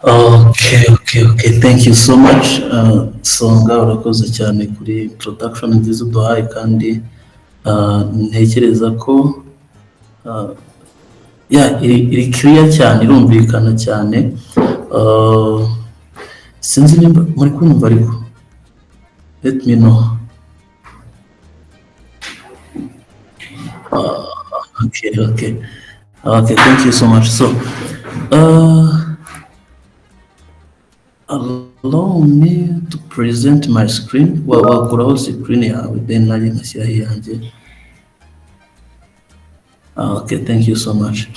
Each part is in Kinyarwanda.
More. Okay. Thank you so much. Songa, urakoze cyane kuri introduction nziza uduhaye, kandi ntekereza ko yeah, iri clear cyane, irumvikana cyane. Sinzi nimba muri kumva, ariko let me know. Okay, thank you so much. So, allow me to present my screen. Wakuraho screen yawe, then nanjye ngashyiraho iyanjye. Okay, thank you so much.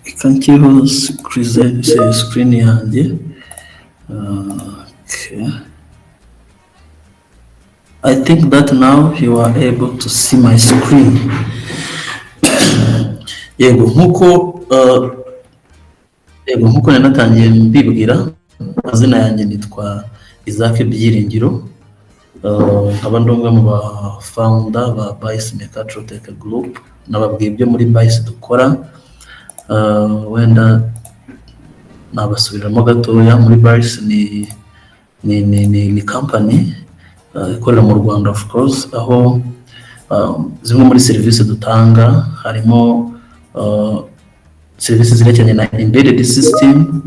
Reka nshyireho screen yanjye. Okay. I think that now you are able to see my screen. Yego, nkuko nari natangiye mbibwira, amazina yanjye nitwa Isaac Byiringiro, nkaba ndi umwe mu ba founder ba Bayisi Mechatrotech Group. Nababwiye ibyo muri Bayisi dukora, wenda nabasubiramo gatoya. Muri Bayisi ni company ikorera mu Rwanda, of course, aho zimwe muri serivisi dutanga harimo serivisi zerekeranye na embedded system,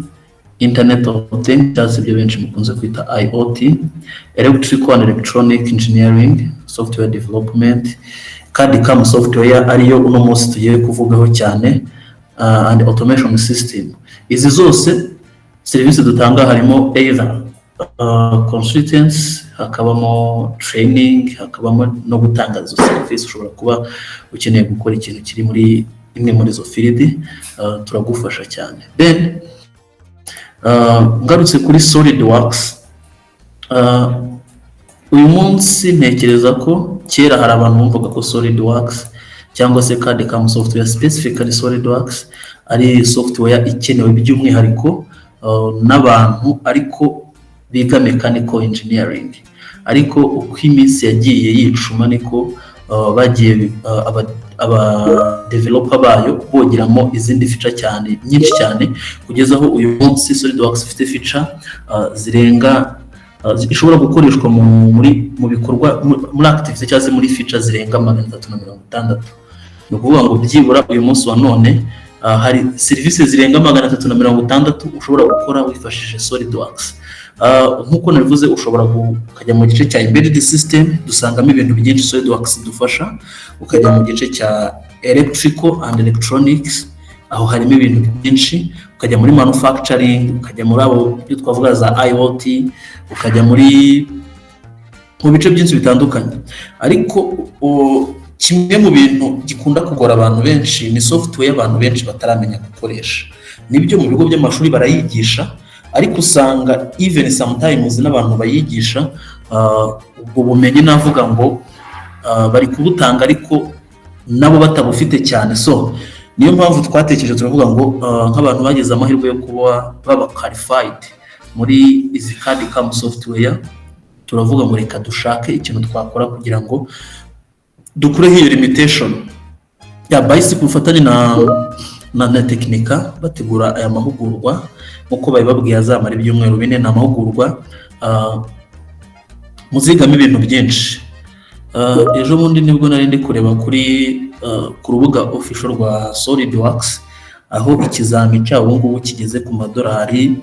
Internet of Things, cyangwa se ibyo benshi mukunze kwita IoT, electrical and electronic engineering, software development, CAD CAM software ariyo uno munsi tugiye kuvugaho cyane, and automation system. Izi zose serivisi dutanga harimo either consultants, hakabamo training, hakabamo no gutanga izo serivisi. Ushobora kuba ukeneye gukora ikintu kiri muri imwe muri izo field, turagufasha cyane. Then ngarutse kuri SolidWorks, uyu munsi ntekereza ko kera hari abantu bumvaga ko SolidWorks cyangwa se CAD CAM software, specifically SolidWorks, ari software ikenewe by'umwihariko n'abantu ariko biga mechanical engineering. Ariko uko iminsi yagiye yicuma niko bagiye aba developer bayo bongeramo izindi feature cyane, nyinshi cyane, kugeza aho uyu munsi SolidWorks ifite feature zirenga, ishobora gukoreshwa mu bikorwa, muri activity cyangwa se muri feature zirenga 360. Ni ukuvuga ngo byibura uyu munsi wa none hari serivisi zirenga 360 ushobora gukora wifashishije SolidWorks. Nk'uko nabivuze, ushobora ukajya mu gice cya embedded system, dusangamo ibintu byinshi SolidWorks idufasha, ukajya mu gice cya electrical and electronics, aho harimo ibintu byinshi, ukajya muri manufacturing, ukajya muri abo ibyo twavuga za IoT, ukajya mu bice byinshi bitandukanye. Ariko kimwe mu bintu gikunda kugora abantu benshi ni software abantu benshi bataramenya gukoresha. Nibyo, mu bigo by'amashuri barayigisha, ariko usanga even sometimes n'abantu bayigisha, ubwo bumenyi navuga ngo bari kubutanga ariko nabo batabufite cyane. So niyo mpamvu twatekereje turavuga ngo nk'abantu bagize amahirwe yo kuba baba qualified muri izi CAD CAM software, turavuga ngo reka dushake ikintu twakora kugira ngo dukureho iyo limitation ya Bayisi. Ku bufatanye na Tekinika bategura aya mahugurwa, nk'uko babibabwiye, azamara ibyumweru 4. Ni amahugurwa muzigamo ibintu byinshi. Ejo bundi nibwo nari ndi kureba ku rubuga official rwa SolidWorks, aho ikizami cyabo ubu ngubu kigeze ku madolari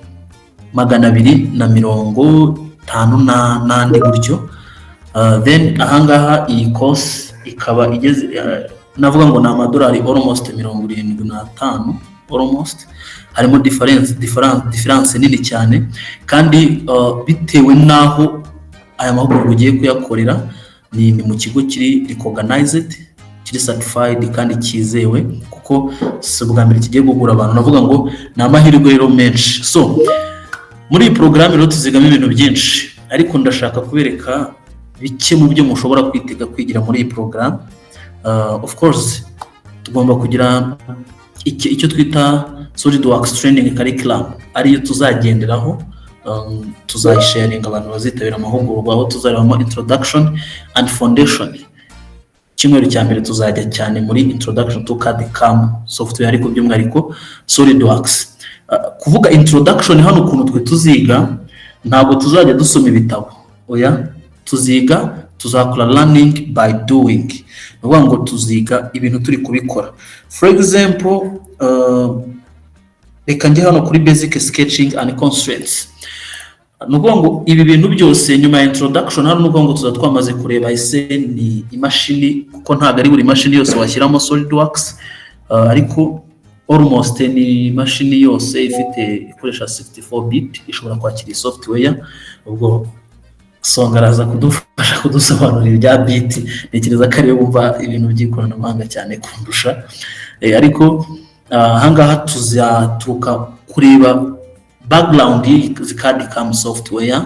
250 n'andi gutyo. Then ahangaha iyi course ikaba igeze, navuga ngo ni amadolari almost 75 almost. Harimo difference nini cyane, kandi bitewe n'aho aya mahugurwa ugiye kuyakorera, ni mu kigo kiri recognized, kiri certified kandi cyizewe, kuko si ubwa mbere kigiye guhugura abantu. Navuga ngo ni amahirwe rero menshi. So muri iyi porogaramu rero tuzigamo ibintu byinshi, ariko ndashaka kubereka bike mu byo mushobora kwitega kwigira muri iyi porogaramu. Of course tugomba kugira icyo twita SolidWorks training curriculum, ariyo tuzagenderaho, tuzayisharinga abantu bazitabira amahugurwa, aho tuzarebamo introduction and foundation. Icyumweru cya mbere tuzajya cyane muri introduction to CAD CAM software, ariko by'umwihariko SolidWorks. Kuvuga introduction hano, ukuntu twe tuziga, ntabwo tuzajya dusoma ibitabo, oya. Tuziga, tuzakora learning by doing. Ni ukuvuga ngo tuziga ibintu turi kubikora. For example, reka njye hano kuri basic sketching and constraints. Ni ukuvuga ngo ibi bintu byose nyuma ya introduction hano, ni ukuvuga ngo tuzaba twamaze kureba ese ni imashini, kuko ntabwo ari buri mashini yose washyiramo SolidWorks, ariko almost ni imashini yose ifite ikoresha 64 bit ishobora kwakira iyi software. Ubwo Songa araza kudufasha kudusobanurira ibya bit, ntekereza ko ariwe wumva ibintu by'ikoranabuhanga cyane kundusha. Ariko ahangaha tuzaturuka kureba background y'izi CAD CAM software,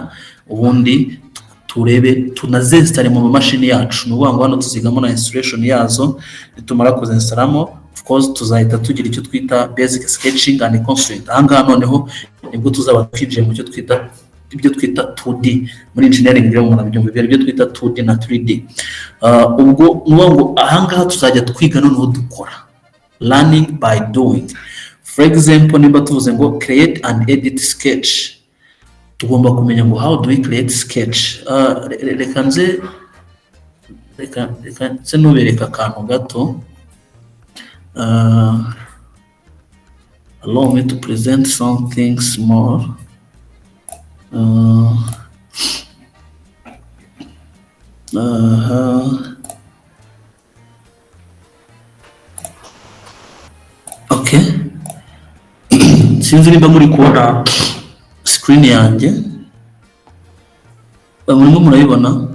ubundi turebe tunazinstalle mu mamashini yacu. Ni ukuvuga ngo hano tuzigamo na installation yazo. Nitumara kuzinstallamo, of course tuzahita tugira icyo twita basic sketching and constraint. Ahangaha noneho nibwo tuzaba twinjiye mu cyo twita, ibyo twita 2D muri engineering. Rero umuntu abyumva, ibyo twita 2D na 3D. Ubwo ni ukuvuga ngo ahangaha tuzajya twiga noneho dukora, learning by doing. For example, nimba tuvuze ngo create and edit sketch, tugomba kumenya ngo how do we create sketch. Reka nze nubereka akantu gato. Allow me to present something small. Okay, sinzi nimba muri kubona screen yanjye. Murimo murayibona?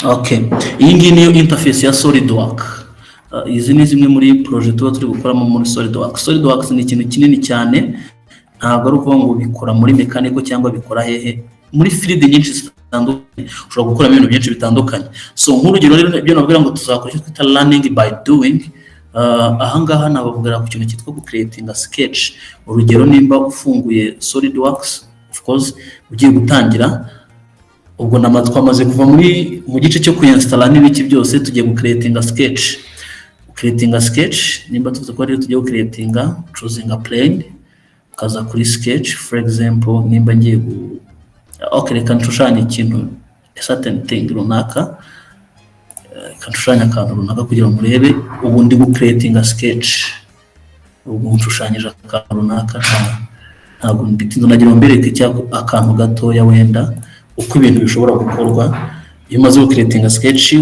Okay, iyi ngiyi niyo interface ya SolidWorks. Izi ni zimwe muri projet tuba turi gukoramo muri SolidWorks. SolidWorks ni ikintu kinini cyane, ntabwo ari ukuvuga ngo bikora muri mechanical cyangwa bikora hehe, muri field nyinshi zitandukanye, ushobora gukoramo ibintu byinshi bitandukanye. So nk'urugero rero, ibyo nababwira ngo tuzakora icyo twita learning by doing. Ahangaha nababwira ku kintu cyitwa gucreatinga sketch. Urugero, nimba ufunguye SolidWorks, of course ugiye gutangira, ubwo nama twamaze kuva muri mu gice cyo kuyinstalla n'ibiki byose, tugiye gucreatinga sketch. Creatinga sketch, nimba tuvuze ko rero tugiye gucreatinga, choosinga plane, ukaza kuri sketch. For example, nimba ngiye gu okay, reka nshushanye ikintu, a certain thing runaka. Reka nshushanye akantu runaka kugira ngo murebe. Ubu ndi gucreatinga sketch, ubwo nshushanyije akantu runaka, ntabwo mbitinze, nagira ngo mbereke cyangwa akantu gatoya wenda uko ibintu bishobora gukorwa. Iyo umaze gucreatinga sketch,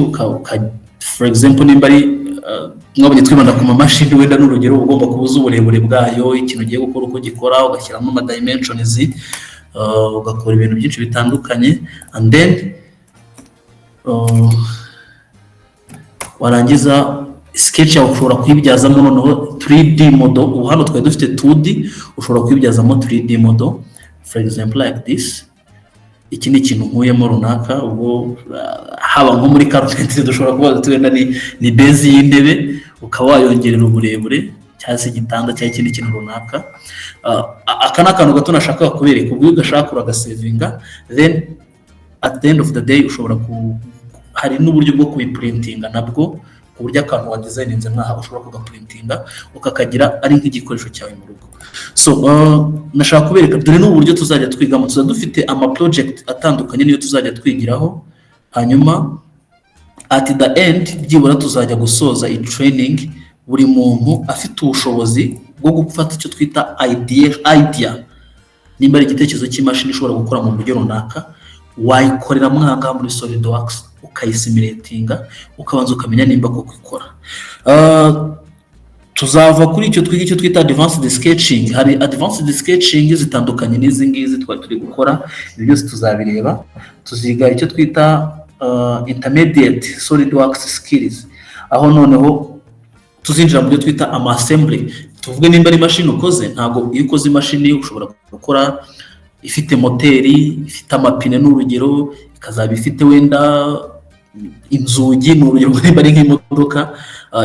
for example, nimba ari mwabonye twibanda ku mamashini, wenda n'urugero, uba ugomba kuba uzi uburebure bwayo, ikintu ugiye gukora uko gikora, ugashyiramo ama dimensions, ugakora ibintu byinshi bitandukanye, and then warangiza sketch yawe ushobora kuyibyazamo noneho 3D model. Ubu hano twari dufite 2D, ushobora kuyibyazamo 3D model, for example like this. Iki ni ikintu nkuyemo runaka. Ubwo haba nko muri carpentry, dushobora kuba wenda ni base y'intebe, ukaba wayongerera uburebure, cyangwa se igitanda cyangwa ikindi kintu runaka. Aka ni akantu gato nashakaga kubereka. Ubwo iyo ugashaka uragasavinga, then at the end of the day ushobora ku hari n'uburyo bwo kubiprintinga nabwo, ku buryo akantu wadesigninze mwaha ushobora kugaprintinga, ukakagira ari nk'igikoresho cyawe mu rugo. So nashaka kubereka, dore n'ubu buryo tuzajya twigamo. Tuzajya dufite ama project atandukanye niyo tuzajya twigiraho, hanyuma at the end byibura tuzajya gusoza iyi training buri muntu afite ubushobozi bwo gufata icyo twita idea. Nimba ari igitekerezo cy'imashini ishobora gukora mu buryo runaka, wayikorera mwahangaha muri SolidWorks, ukayisimulatinga, ukabanza ukamenya nimba koko ikora. Tuzava kuri icyo twiga icyo twita advanced sketching. Hari advanced sketching zitandukanye n'izi ngizi twari turi gukora. Ibi byose tuzabireba. Tuziga icyo twita intermediate SolidWorks skills, aho noneho tuzinjira mu byo twita ama assembly. Tuvuge nimba ari imashini ukoze, ntabwo iyo ukoze imashini ushobora gukora ifite moteri, ifite amapine n'urugero, ikazaba ifite wenda inzugi, ni urugero nimba ari nk'imodoka.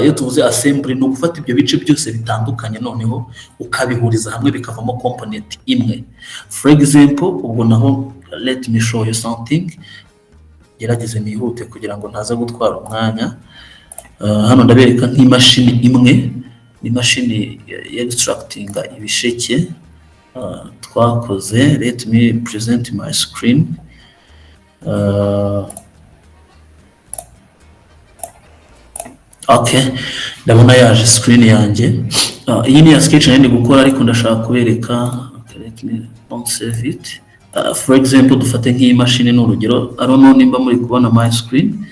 Iyo tuvuze assembly, ni ugufata ibyo bice byose bitandukanye, noneho ukabihuriza hamwe bikavamo component imwe. For example, ubwo naho let me show you something. Gerageze nihute kugira ngo ntaza gutwara umwanya. Hano ndabereka nk'imashini imwe, ni imashini extractinga ibisheke twakoze. Let me present my screen. Okay, ndabona yaje screen yanjye. Iyi ni ya sketch nari ndi gukora, ariko ndashaka kubereka. Okay, let me don't save it. For example, dufate nk'iyi mashini ni urugero. I don't know nimba muri kubona my screen.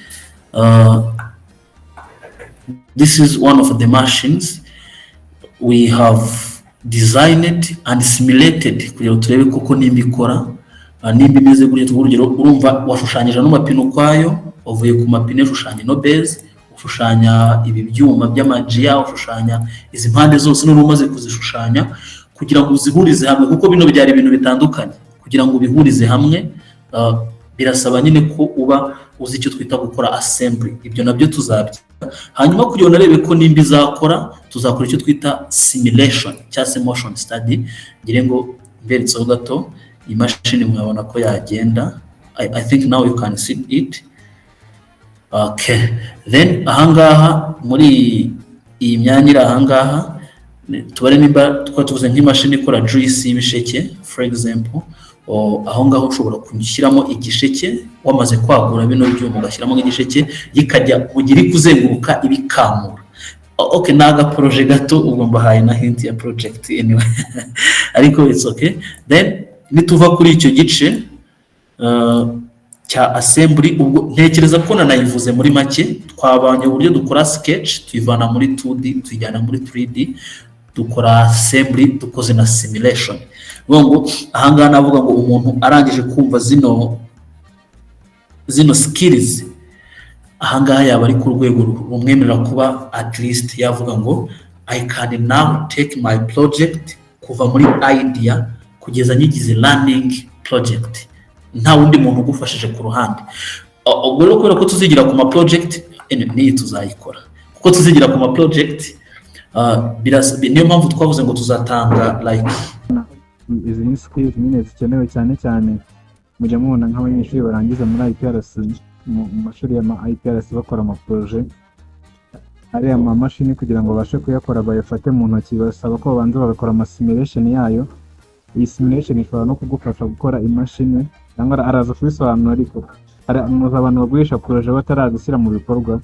This is one of the machines we have designed and simulated kugira ngo turebe koko nimba ikora, nimba imeze gutya. Tuvuge urugero, urumva washushanyije ano mapine ukwayo, wavuye ku mapine ushushanya ino base, ushushanya ibi byuma by'amajiya, ushushanya izi mpande zose. Noneho umaze kuzishushanya, kugira ngo uzihurize hamwe, kuko bino byari ibintu bitandukanye, kugira ngo ubihurize hamwe birasaba nyine ko uba uzi icyo twita gukora assembly. Ibyo nabyo tuzabyiga. Hanyuma kugira ngo narebe ko nimba izakora, tuzakora icyo twita simulation cyangwa se motion study. Ngire ngo mberetseho gato iyi mashini, mwabona ko yagenda. I think now you can see it. Okay, then ahangaha muri iyi myanya iri ahangaha, tubare nimba twaba tuvuze nk'imashini ikora juice y'ibisheke, for example, aho ngaho ushobora gushyiramo igisheke wamaze kwagura bino byuma, ugashyiramo nk'igisheke, kikajya mu gihe iri kuzenguruka ibikamura. Okay, ni agaprojet gato, ubwo mbahaye na hint ya project anyway, ariko it's okay. Then nituva kuri icyo gice cya assembly, ubwo ntekereza ko nanayivuze muri make. Twabonye uburyo dukora sketch, tuyivana muri 2D tuyijyana muri 3D, dukora assembly, dukoze na simulation. Ni ngo ahangaha navuga ngo umuntu arangije kumva zino skills, ahangaha yaba ari ku rwego rumwemerera kuba at least yavuga ngo "I can now take my project kuva muri idea kugeza nyigize running project", nta wundi muntu ugufashije ku ruhande. Ubwo rero kubera ko tuzigira ku ma project, n'iyi tuzayikora kuko tuzigira ku ma project, niyo mpamvu twavuze ngo tuzatanga like Izi ni skills nyine zikenewe cyane cyane. Mujya mubona nk'abanyeshuri barangiza muri IPRC, mu mashuri ya IPRC, bakora amaprojet. Ariya mamashini, kugira ngo babashe kuyakora, bayafate mu ntoki, basaba ko babanza bagakora amasimulation yayo. Iyi simulation ishobora no kugufasha gukora imashini, cyangwa araza kubisobanura. Ariko hari abantu bagurisha projet batarazishyira mu bikorwa.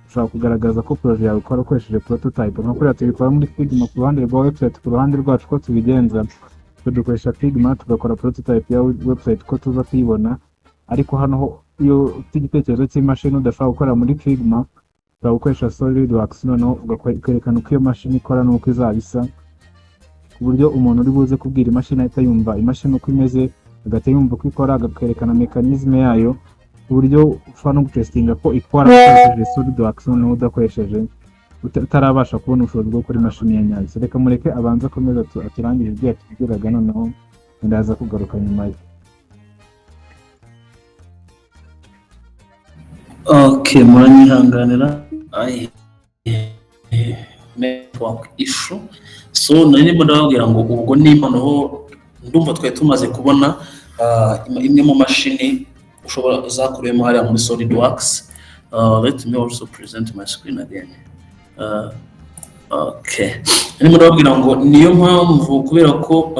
Ushobora kugaragaza ko projet yawe ikora ukoresheje prototype, nka kuriya tubikora muri Figma ku ruhande rwa website. Ku ruhande rwacu ko tubigenza, twe dukoresha Figma tugakora prototype ya website ko tuza kuyibona. Ariko hano ho, iyo ufite igitekerezo cy'imashini udashobora gukora muri Figma, ushobora gukoresha SolidWorks, noneho ukerekana uko iyo mashini ikora n'uko izaba isa, ku buryo umuntu uri buze kubwira imashini ahita yumva imashini uko imeze, agahita yumva uko ikora, agakerekana mécanisme yayo, ku buryo ushobora no gutestinga ko ikora ukoresheje SolidWorks, noneho udakoresheje utarabasha kubona ubushobozi bwo gukora imashini ya nyayo. So reka mureke abanze akomeze aturangire ibyo yatubwiraga, noneho ndaza kugaruka nyuma ye. Okay, muranyihanganira, network issue. So nari ndimo ndababwira ngo ubwo nimba noneho ndumva twari tumaze kubona imwe mu mashini ushobora zakorewemo hariya muri SolidWorks. Let me also present my screen again. Okay, ndimo ndababwira ngo niyo mpamvu, kubera ko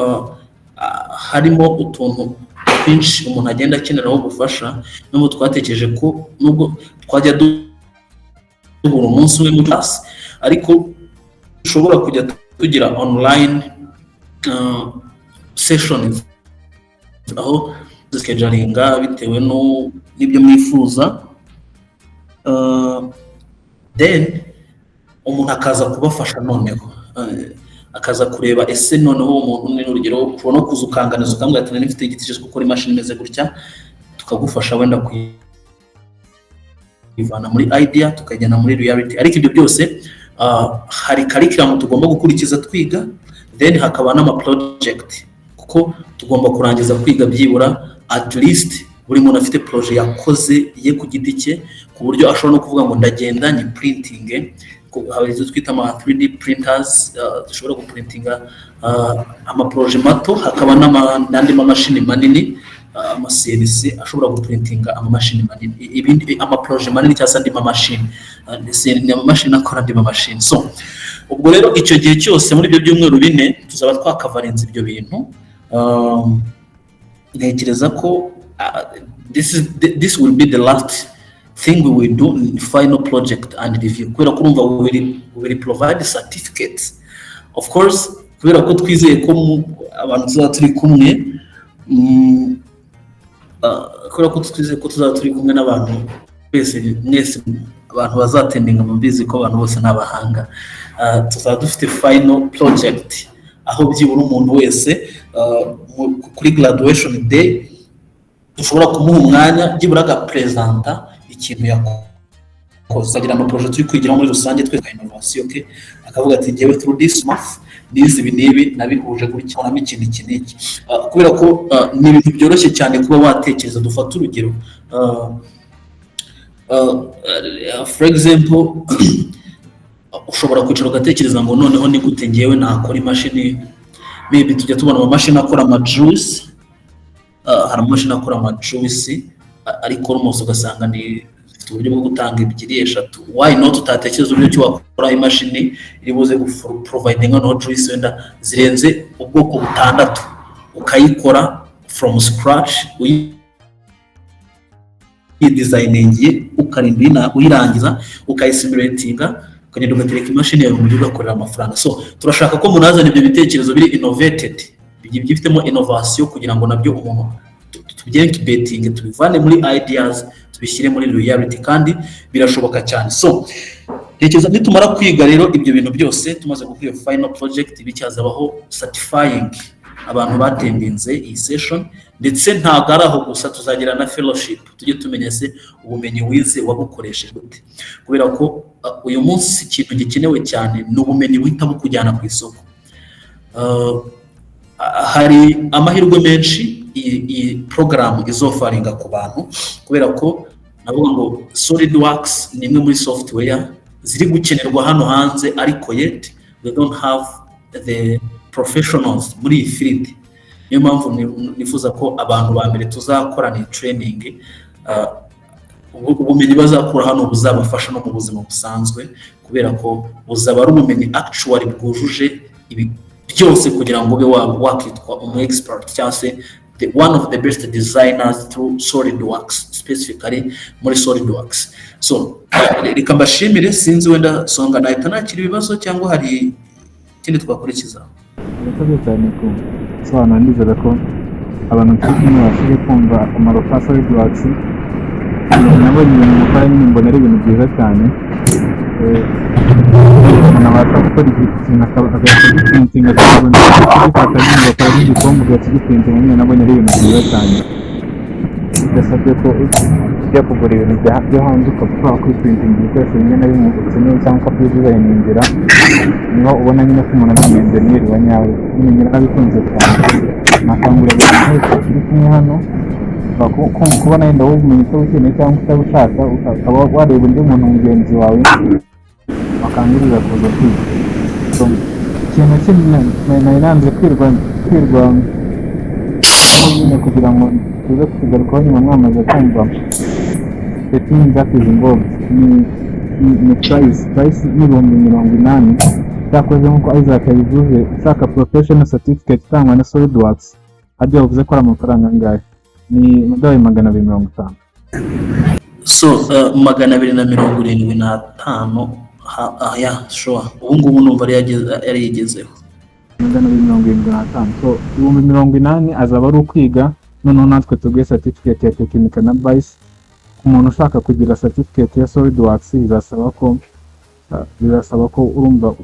harimo utuntu twinshi umuntu agenda akeneraho ubufasha, nubwo twatekereje ko nubwo twajya duhura umunsi umwe muri class, ariko dushobora kujya tugira online sessions, aho duschedulinga bitewe n'ibyo mwifuza, then umuntu akaza kubafasha, noneho akaza kureba ese noneho umuntu ni urugero ushobora no kuza ukanganiza, ukambwira ati: "Nari mfite igitekerezo cyo gukora imashini imeze gutya", tukagufasha wenda kuyivana muri idea tukajyana muri reality. Ariko ibyo byose, hari curriculum tugomba gukurikiza twiga, then hakaba n'ama project, kuko tugomba kurangiza kwiga byibura at least buri muntu afite projet yakoze ye ku giti cye, ku buryo ashobora no kuvuga ngo ndagenda ni printing. Hari izo twita ama 3D printers, zishobora guprintinga amaprojet mato, hakaba n'andi mamashini manini. ama CNC ashobora guprintinga amamashini manini, ibindi amaprojet manini cyangwa se andi mamashini. Ni amamashini akora andi mamashini. So ubwo rero icyo gihe cyose, muri ibyo byumweru 4, tuzaba twakavarinze ibyo bintu. Ntekereza ko this will be the last thing we will do in final project and review, kubera ko urumva we will provide certificates, of course, kubera ko twizeye ko abantu tuzaba turi kumwe, kubera ko twizeye ko tuzaba turi kumwe n'abantu twese, mwese abantu bazattendinga, mubizi ko abantu bose ni abahanga. Tuzaba dufite final project aho byibura umuntu wese kuri graduation day dushobora kumuha umwanya byibura agapresenta ikintu yakoze, agira amaprojet turi kwigiraho muri rusange twese nka innovation ke, akavuga ati: "Njyewe through this month nize ibi n'ibi, nabihuje gutya, nkoramo ikintu iki n'iki." Kubera ko ni ibintu byoroshye cyane kuba watekereza. Dufate urugero, for example, ushobora kwicara ugatekereza ngo noneho ni gute ngewe nakora imashini? Maybe tujya tubona amamashini akora amajuice, hari amamashini akora amajuice, ariko almost ugasanga ni zifite uburyo bwo gutanga ebyiri, eshatu. Why not utatekereza uburyo ki wakora imashini iri buze providing noneho juice wenda zirenze ubwoko butandatu, ukayikora from scratch, uyidesigningiye, ukarinda uyirangiza, ukayisimulatinga, ukagenda ugatereka imashini yawe mu buryo ugakorera amafaranga? So turashaka ko munazana ibyo bitekerezo biri innovated, byifitemo innovation, kugira ngo nabyo umuntu tubyincubating, tubivane muri ideas tubishyire muri reality, kandi birashoboka cyane. So ntekereza nitumara kwiga rero ibyo bintu byose, tumaze gukora iyo final project, bicyazabaho certifying abantu battendinze iyi session. Ndetse ntabwo ari aho gusa, tuzagira na fellowship, tujye tumenya se ubumenyi wize wabukoresheje gute, kubera ko uyu munsi ikintu gikenewe cyane ni ubumenyi buhita bukujyana ku isoko. Hari amahirwe menshi iyi porogaramu izofferinga ku bantu, kubera ko navuga ngo SolidWorks ni imwe muri software ziri gukenerwa hano hanze, ariko yet we don't have the professionals muri iyi field. Niyo mpamvu nifuza ko abantu ba mbere tuzakorana iyi training, ubumenyi bazakura hano buzabafasha no mu buzima busanzwe, kubera ko buzaba ari ubumenyi actually bwujuje ibi byose kugira ngo ube wakitwa umu expert cyangwa se the one of the best designers through SolidWorks, specifically muri SolidWorks. So reka mbashimire. Sinzi wenda Songa nahita nakira ibibazo cyangwa hari ikindi twakurikiza. Murakoze cyane ku gusobanura. Ndizera ko abantu turi kumwe babashije kumva akamaro ka SolidWorks. Nabonye ibintu mukora nyine, mbona ari ibintu byiza cyane. Umuntu abasha gukora ikintu agahita agiprintinga, akabona kugifata nyine, bakora nk'igikombe ugahita ugiprintinga nyine. Nabonye ari ibintu byiza cyane, bidasabye ko ujya kugura ibintu byo hanze, ukaba ushobora kwiprintinga ibikoresho bimwe na bimwe ukeneye cyangwa ukabyidesigningira. Niho ubona nyine ko umuntu ari umu engineer wa nyawe nyine. Njye narabikunze cyane, nakangurira buri muntu wese turi kumwe hano kubona wenda wowe ubumenyi utabukeneye cyangwa utabushaka, ukaba wareba undi muntu mugenzi wawe wakangurira kuza kwiga. So, ikintu kindi nari nanze kwirwa aho nyine kugira ngo tuze kukigarukaho nyuma mwamaze kumva the thing that is involved ni price. Ni 80,000. Cyakoze nk'uko Isaac yabivuze, ushaka professional certificate itangwa na SolidWorks, harya bavuze ko ari amafaranga angahe? Ni amadolari 250. So 275, yeah, sure, ubu ngubu numva yari yigezeho. 275. So 80,000 azaba ari ukwiga, noneho natwe tuguhe certificate ya Techinika na Bise. Ku muntu ushaka kugira certificate ya SolidWorks, bizasaba ko urumva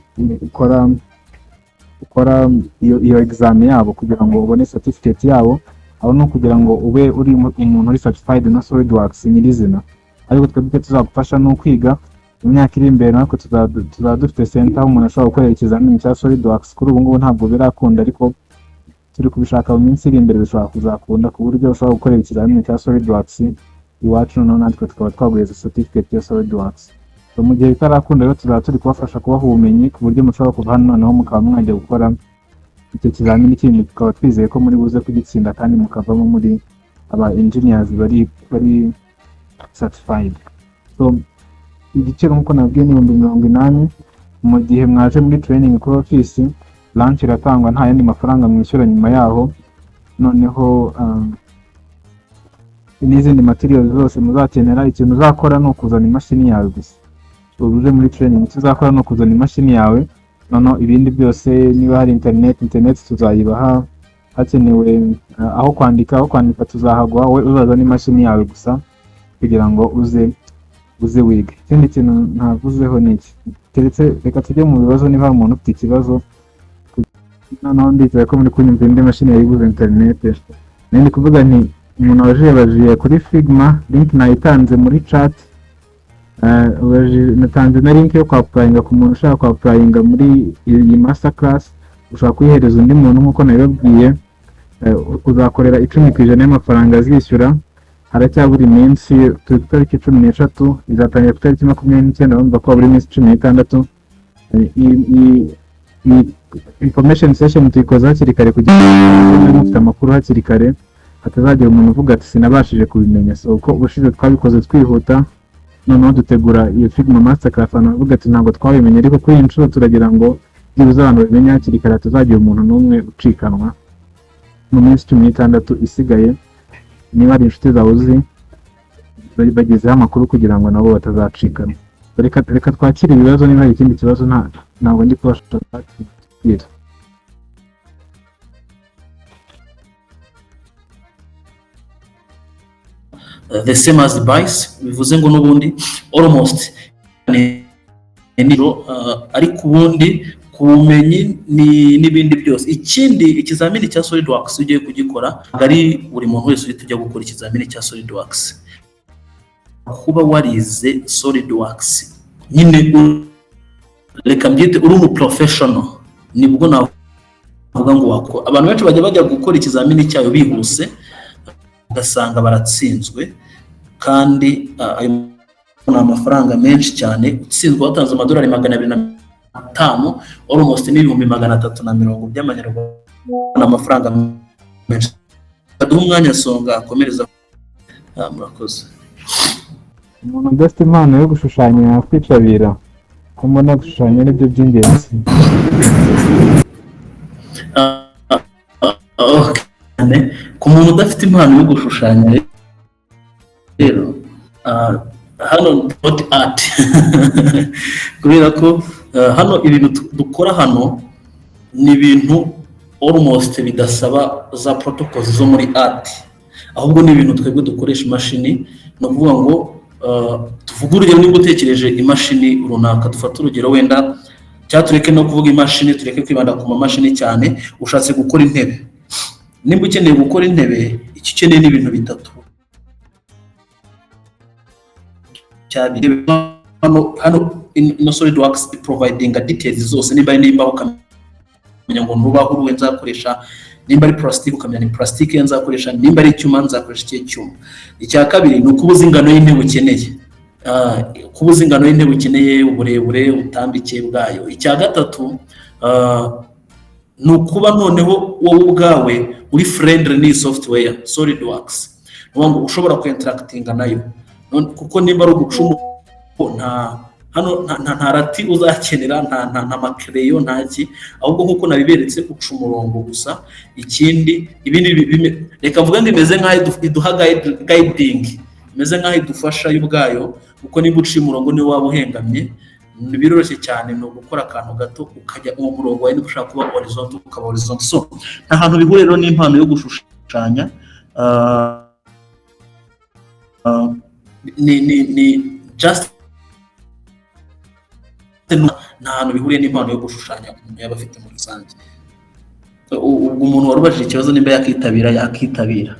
ukora iyo exam yabo kugira ngo ubone certificate yabo. Aho ni ukugira ngo ube uri umuntu uri certified na SolidWorks nyirizina. Ariko twebwe icyo tuzagufasha ni ukwiga. Mu myaka iri imbere natwe tuzaba dufite center aho umuntu ashobora gukorera ikizamini cya SolidWorks. Kuri ubu ngubu ntabwo birakunda, ariko turi kubishaka. Mu minsi iri imbere bishobora kuzakunda ku buryo ushobora gukorera ikizamini cya SolidWorks iwacu, noneho natwe tukaba twaguhereza certificate ya SolidWorks. So, mu gihe bitarakunda rero, tuzaba turi kubafasha kubaha ubumenyi ku buryo mushobora kuva hano noneho mukaba mwajya gukora icyo kizamini kindi, tukaba twizeye ko muri buze kugitsinda kandi mukavamo muri Aba engineers bari certified. So igiciro nk'uko nabwiye ni 80,000. Mu gihe mwaje muri training kuri office, lunch iratangwa, nta yandi mafaranga mwishyura nyuma yaho. Noneho n'izindi materials zose muzakenera, ikintu uzakora ni ukuzana imashini yawe gusa. Uje muri training, icyo uzakora ni ukuzana imashini yawe. Noneho ibindi byose, niba hari internet tuzayibaha, hakenewe aho kwandika tuzahaguha. Wowe uzaza n'imashini yawe gusa kugira ngo uze wige. Ikindi kintu ntavuzeho ni iki? Keretse reka tujye mu bibazo, niba hari umuntu ufite ikibazo. Noneho ndizeye ko muri kunyumva, indi mashini yayibuze internet. Nari ndi kuvuga nti umuntu waje yabajiye kuri Figma, link nayitanze muri chat. Natanze na link yo kwapplyinga ku muntu ushaka kwapplyinga muri iyi master class. Ushobora kuyihereza undi muntu nk'uko nabibabwiye. Uzakorera 10% y'amafaranga azishyura. Haracyabura iminsi, turi ku itariki 13, izatangira ku itariki 29, urumva ko habura iminsi 16. Iyi information session tuyikoze hakiri kare kugira ngo mube mufite amakuru hakiri kare, hatazagira umuntu uvuga ati "Sinabashije kubimenya." So uko ubushize twabikoze twihuta, noneho dutegura iyo Figma masterclass, abantu bavuga ati "Ntabwo twabimenye." Ariko kuri iyi nshuro turagira ngo byibuze abantu babimenye hakiri kare, hatazagira umuntu n'umwe ucikanwa mu minsi 16 isigaye. Niba hari inshuti zawe uzi, bagezeho amakuru kugira ngo nabo batazacikanwa. Reka twakire ibibazo. Niba hari ikindi kibazo, ntabwo ndi kubasha kwakira. The same as bice, bivuze ngo n'ubundi almost ni ariko ubundi ku bumenyi ni n'ibindi byose. Ikindi, ikizamini cya SolidWorks ugiye kugikora, ntabwo ari buri muntu wese uhita ujya gukora ikizamini cya SolidWorks. Kuba warize SolidWorks nyine, reka mbyite uri umu professional, nibwo navuga ngo wakora. Abantu benshi bajya gukora ikizamini cyayo bihuse, ugasanga baratsinzwe, kandi ayo ni amafaranga menshi cyane. Utsinzwe watanze amadolari 205, almost n'ibihumbi 320 by'amanyarwanda, ni amafaranga menshi. Aduha umwanya Songa akomereza. Murakoze. Umuntu udafite impano yo gushushanya yakwitabira? Ko mbona gushushanya aribyo by'ingenzi. Okay. Ku muntu udafite impano yo gushushanya rero, hano not art, kubera ko hano ibintu dukora hano ni ibintu almost bidasaba za protocols zo muri art, ahubwo ni ibintu twebwe dukoresha imashini. Ni ukuvuga ngo tuvuge urugero, niba utekereje imashini runaka, dufate urugero wenda, cyangwa tureke no kuvuga imashini, tureke kwibanda ku mamashini cyane. Ushatse gukora intebe. Nimba ukeneye gukora intebe, icyo ukeneye ni ibintu bitatu. Cyabiri hano ino SolidWorks providing details zose. Nimba ari nimba ukamenya ngo nurubaho uruhe nzakoresha, nimba ari plastic ukamenya ni plastic nzakoresha, nimba ari icyuma nzakoresha ikihe cyuma. Icya kabiri ni ukuba uzi ingano y'intebe ukeneye. Kuba uzi ingano y'intebe ukeneye, uburebure, ubutambike bwayo. Icya gatatu ni ukuba noneho wowe ubwawe uri friendly n'iyi software SolidWorks, ni ukuvuga ngo ushobora kwinteractinga nayo. Kuko nimba ari ugucuma, nta hano nta rati uzakenera, nta makereyo, nta ki, ahubwo nk'uko nabiberetse uca umurongo gusa. Ikindi ibindi reka mvuge ngo imeze nk'aho iduha guiding, imeze nk'aho idufasha yo ubwayo, kuko niba uciye umurongo niwo waba uhengamye, biroroshye cyane, ni ugukora akantu gato ukajya uwo murongo wawe, niba ushaka kuba horizontal ukaba horizontal. So nta hantu bihuriye rero n'impano yo gushushanya. Ni just nta hantu bihuriye n'impano yo gushushanya umuntu yaba afite muri rusange. Ubwo umuntu wari ikibazo nimba yakitabira, yakitabira.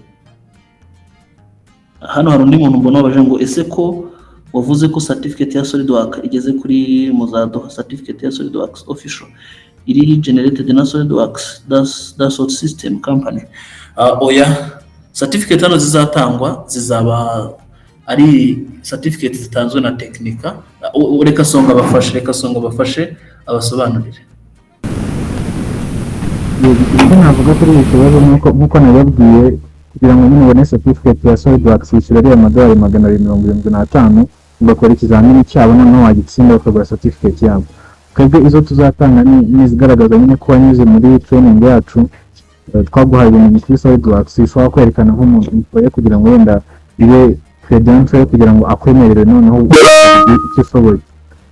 Hano hari undi muntu mbona wabajije ngo ese ko wavuze ko certificate ya SolidWorks igeze kuri, muzaduha certificate ya SolidWorks official iri generated na SolidWorks Dassault System company? Oya, certificate hano zizatangwa zizaba ari certificate zitanzwe na Techinika. Reka Songa bafashe abasobanurire. Icyo navuga kuri iki kibazo ni uko nk'uko nababwiye Kugira ngo nyine ubone certificate ya SolidWorks, wishyura ariya madolari 275, ugakora ikizamini cyabo, noneho wagitsinda bakaguha certificate yabo. Twebwe izo tuzatanga ni izigaragaza nyine ko wanyuze muri training yacu, twaguhaye ubumenyi kuri SolidWorks, ushobora kwerekana nk'umuntu employer kugira ngo wenda ibe credential, kugira ngo akwemerere noneho icyo ushoboye.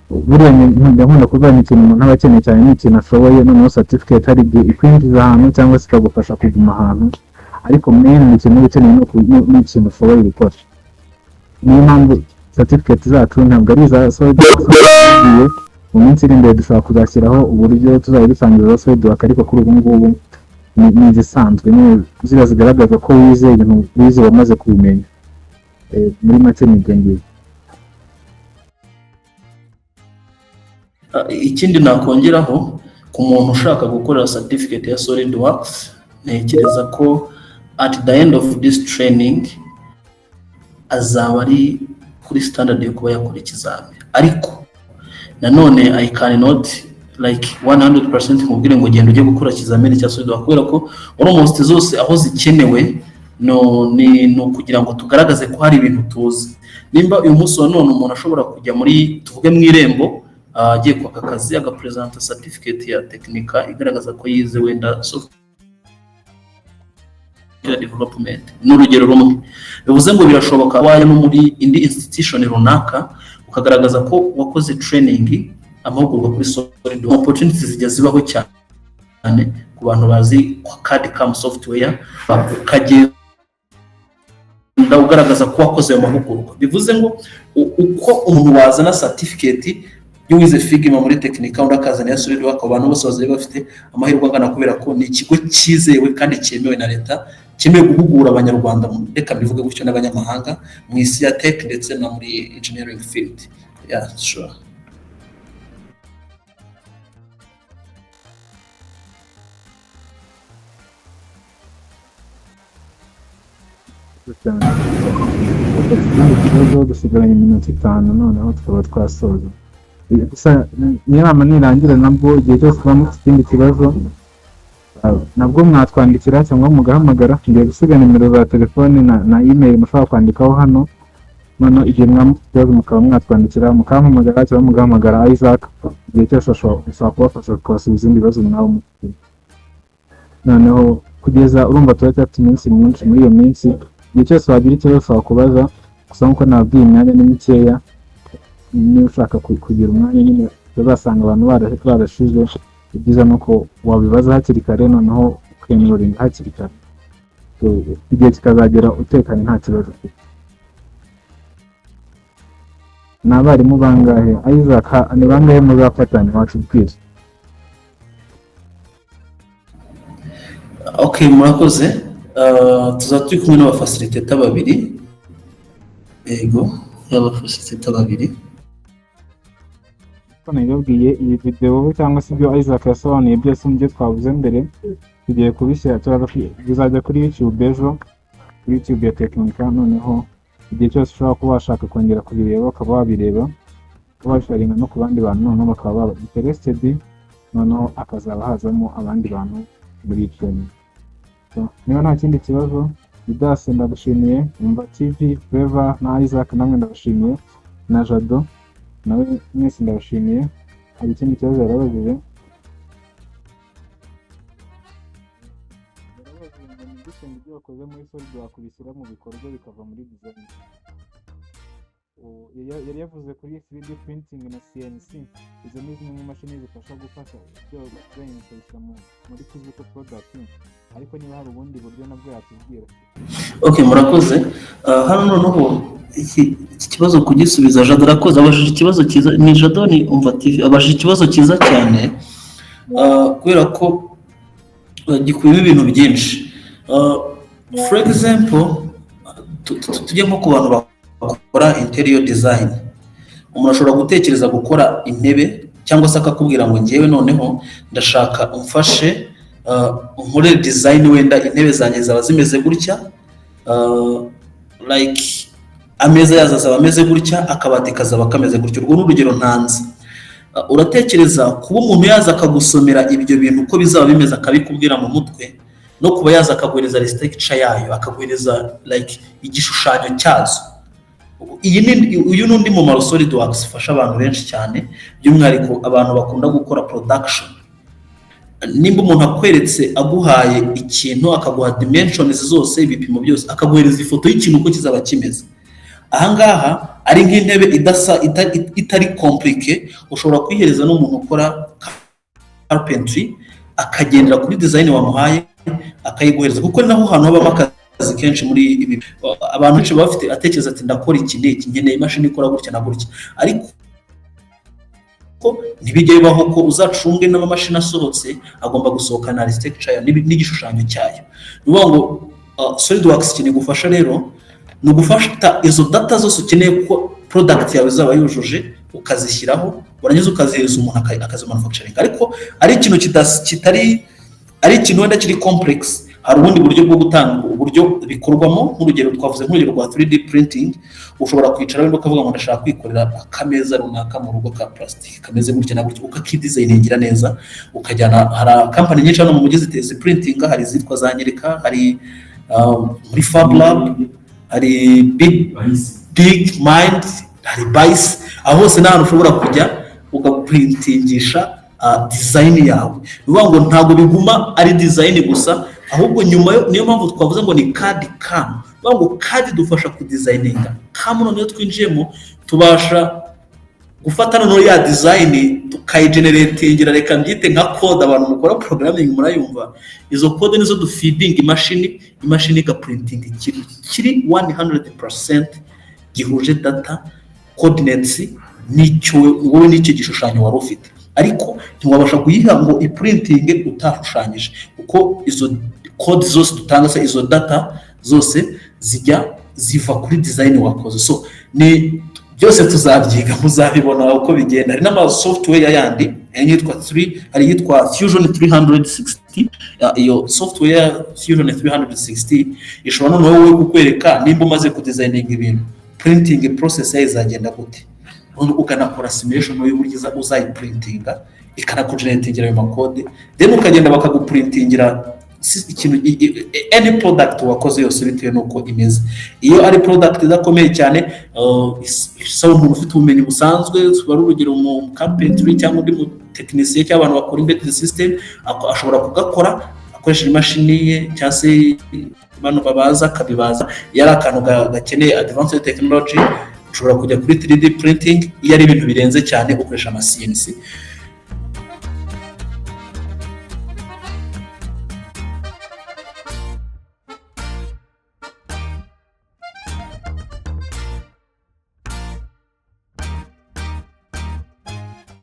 Buriya nkunda kuvuga ngo ikintu umuntu aba akeneye cyane ni ikintu ashoboye. Noneho certificate hari igihe ikwinjiza ahantu cyangwa se ikagufasha kuguma ahantu, ariko main ikintu uba ukeneye ni ikintu ushoboye gukora. Niyo mpamvu certificate zacu ntabwo ari iza SolidWorks. Tugiye mu minsi iri imbere dushobora kuzashyiraho uburyo tuzajya dusangiza za SolidWorks, ariko kuri ubu ngubu ni izisanzwe nyine, ziriya zigaragaza ko wize ibintu wize, wamaze kubimenya. Muri make ni ibyo ngibyo. Ikindi nakongeraho ku muntu ushaka gukora certificate ya SolidWorks, ntekereza ko at the end of this training azaba ari kuri standard yo kuba yakora ikizami. Ariko nanone I cannot like 100% nkubwire ngo genda ujye gukora ikizamini cya SolidWorks, kubera ko almost zose aho zikenewe no ni ukugira ngo tugaragaze ko hari ibintu tuzi. Nimba uyu munsi wa none umuntu ashobora kujya muri, tuvuge, mu Irembo, agiye kwaka akazi, agapresenta certificate ya Techinika igaragaza ko yize wenda software development, ni urugero rumwe, bivuze ngo birashoboka wajya no muri indi institution runaka ukagaragaza ko wakoze training, amahugurwa kuri solid. Opportunities zijya zibaho cyane ku bantu bazi CAD CAM software, ukagenda ugaragaza ko wakoze ayo mahugurwa. Bivuze ngo uko umuntu wazana certificate y'uwize Figma muri Techinika, undi akazana iya SolidWorks, abantu bose bazaba bafite amahirwe angana, kubera ko ni ikigo cyizewe kandi cyemewe na leta, cyemewe guhugura Abanyarwanda, reka mbivuge gutyo, n'abanyamahanga mu isi ya tech ndetse no muri engineering field. Yeah, sure. Cyane. Ikindi kibazo, dusigaranye iminota 5, noneho tukaba twasoza. Gusa inama nirangira, nabwo igihe cyose kuba mufite ikindi kibazo, nabwo mwatwandikira cyangwa mugahamagara. Ngiye gusiga nimero za telefone na email mushobora kwandikaho hano. Noneho igihe mwaba mufite ikibazo mukaba mwatwandikira, mukampamagara cyangwa mugahamagara Isaac, igihe cyose ashobora kubafasha kubasubiza ibindi bibazo mwaba mufite. Noneho kugeza, urumva turacyafite iminsi myinshi. Muri iyo minsi, igihe cyose wagira ikibazo ushobora kubaza. Gusa nk'uko nababwiye, imyanya ni mikeya. Niba ushaka kugira umwanya nyine utazasanga abantu barashize, ibyiza ni uko wabibaza hakiri kare, noneho ukenrolinga hakiri kare. So, igihe kikazagera utekanye nta kibazo ufite. Ni abarimu bangahe, Isaac? Ni bangahe muzafatanya, watubwira? Okay, murakoze. Tuzaba turi kumwe n'abafacilitator babiri. Yego, y'abafacilitator babiri. Ko nabibabwiye, iyi video cyangwa se ibyo Isaac yasobanuye byose mu byo twavuze mbere, tugiye kubishyira, bizajya kuri YouTube ejo, kuri YouTube ya Techinika. Noneho igihe cyose ushobora kuba washaka kongera kubireba, ukaba wabireba, ukaba wabisharinga no ku bandi bantu, noneho bakaba baba interested, noneho akazaba hazamo abandi bantu muri iyi training. So, niba nta kindi kibazo, Didas ndagushimiye, Umva TV, Flavour na Isaac namwe ndabashimiye, na Jado nawe, mwese ndabashimiye. Hari ikindi kibazo yarabajije? Yarabajije ngo ni gute ngo ibyo wakoze muri SolidWorks ubishyira mu bikorwa bikava muri design? Yari yavuze kuri 3D printing na CNC. Izo ni zimwe mu mashini zifasha gufasha ibyo design ukabishyira muri physical product, ariko niba hari ubundi buryo nabwo yatubwira. Okay, murakoze. Hano noneho iki kibazo kugisubiza, Jado arakoze, abajije ikibazo cyiza. Ni Jado, ni Umva TV, abajije ikibazo cyiza cyane, kubera ko gikubiyemo ibintu byinshi. For example, tujye nko ku bantu bakora interior design. Umuntu ashobora gutekereza gukora intebe, cyangwa se akakubwira ngo ngewe noneho ndashaka umfashe, unkorere design, wenda intebe zanjye zaba zimeze gutya, like ameza yazo azaba ameze gutya, akabati kazaba kameze gutya. Urwo ni urugero ntanze. Uratekereza kuba umuntu yaza akagusomera ibyo bintu uko bizaba bimeze, akabikubwira mu mutwe. No kuba yaza akaguhereza architecture yayo, akaguhereza like igishushanyo cyazo. Iyi ni uyu ni undi mumaro SolidWorks ifasha abantu benshi cyane, by'umwihariko abantu bakunda gukora production. Nimba umuntu akweretse, aguhaye ikintu, akaguha dimensions zose, ibipimo byose, akaguhereza ifoto y'ikintu uko kizaba kimeze, ahangaha ari nk'intebe idasa itari compliqué, ushobora kuyihereza n'umuntu ukora carpentry, akagendera kuri design wamuhaye akayiguhereza, kuko ni naho hantu habamo akazi kenshi muri ibi. Abantu benshi baba bafite, atekereza ati: "Ndakora iki n'iki, nkeneye imashini ikora gutya na gutya." Ariko ntibijya bibaho ko uzacunge n'amamashini asohotse agomba gusohokana architecture yayo n'igishushanyo cyayo. Ni ukuvuga ngo SolidWorks ikintu igufasha rero ni ugufata izo data zose ukeneye ko product yawe izaba yujuje, ukazishyiraho, warangiza ukazihereza umuntu akazimanufacturing. Ariko ari ikintu kitari ari ikintu wenda kiri complex, hari ubundi buryo bwo gutanga, uburyo bikorwamo. Nk'urugero, twavuze nk'urugero rwa 3D printing. Ushobora kwicara wenda ukavuga ngo: "Ndashaka kwikorera akameza runaka mu rugo ka plastic kameze gutya na gutya," ukakidesigningira neza, ukajyana. Hari kampani nyinshi hano mu mujyi ziprintinga, hari izitwa za Nyereka, hari muri Fab Lab, hari Big Mind, hari Bayisi. Aho hose ni ahantu ushobora kujya ugaprintingisha design yawe. Ni ukuvuga ngo ntabwo biguma ari design gusa, ahubwo nyuma niyo mpamvu twavuze ngo ni CAD CAM. Ni ukuvuga ngo CAD idufasha kudesigninga, CAM noneho twinjiyemo tubasha gufata noneho ya design tukayigeneratingira, reka mbyite nka code, abantu mukora programming murayumva. Izo code nizo dufeedinga imashini, imashini igaprintinga ikintu kiri 100% gihuje data, coordinates n'icyo wowe n'icyo gishushanyo wari ufite. Ariko ntiwabasha kuyiha ngo iprintinge utashushanyije, kuko izo code zose dutanga se, izo data zose zijya ziva kuri design wakoze. So ni byose tuzabyiga, muzabibona uko bigenda. Hari n'ama software yandi, hari iyitwa 3, hari iyitwa Fusion 360. Iyo software Fusion 360 ishobora noneho wowe kukwereka nimba umaze kudesigninga ibintu, printing process yayo izagenda gute, ukanakora simulation y'uburyo uzayiprintinga, ikanakugeneratingira ayo makode, then ukagenda bakaguprintingira ikintu, any product wakoze yose bitewe n'uko imeze. Iyo ari product idakomeye cyane, isaba umuntu ufite ubumenyi busanzwe, tuba urugero mu carpentry cyangwa undi mu tekinisiye cyangwa abantu bakora embedded system, ashobora kugakora akoresheje imashini ye cyangwa se bano babaza akabibaza. Iyo ari akantu gakeneye advanced technology, ushobora kujya kuri 3D printing. Iyo ari ibintu birenze cyane, ukoresha ama CNC.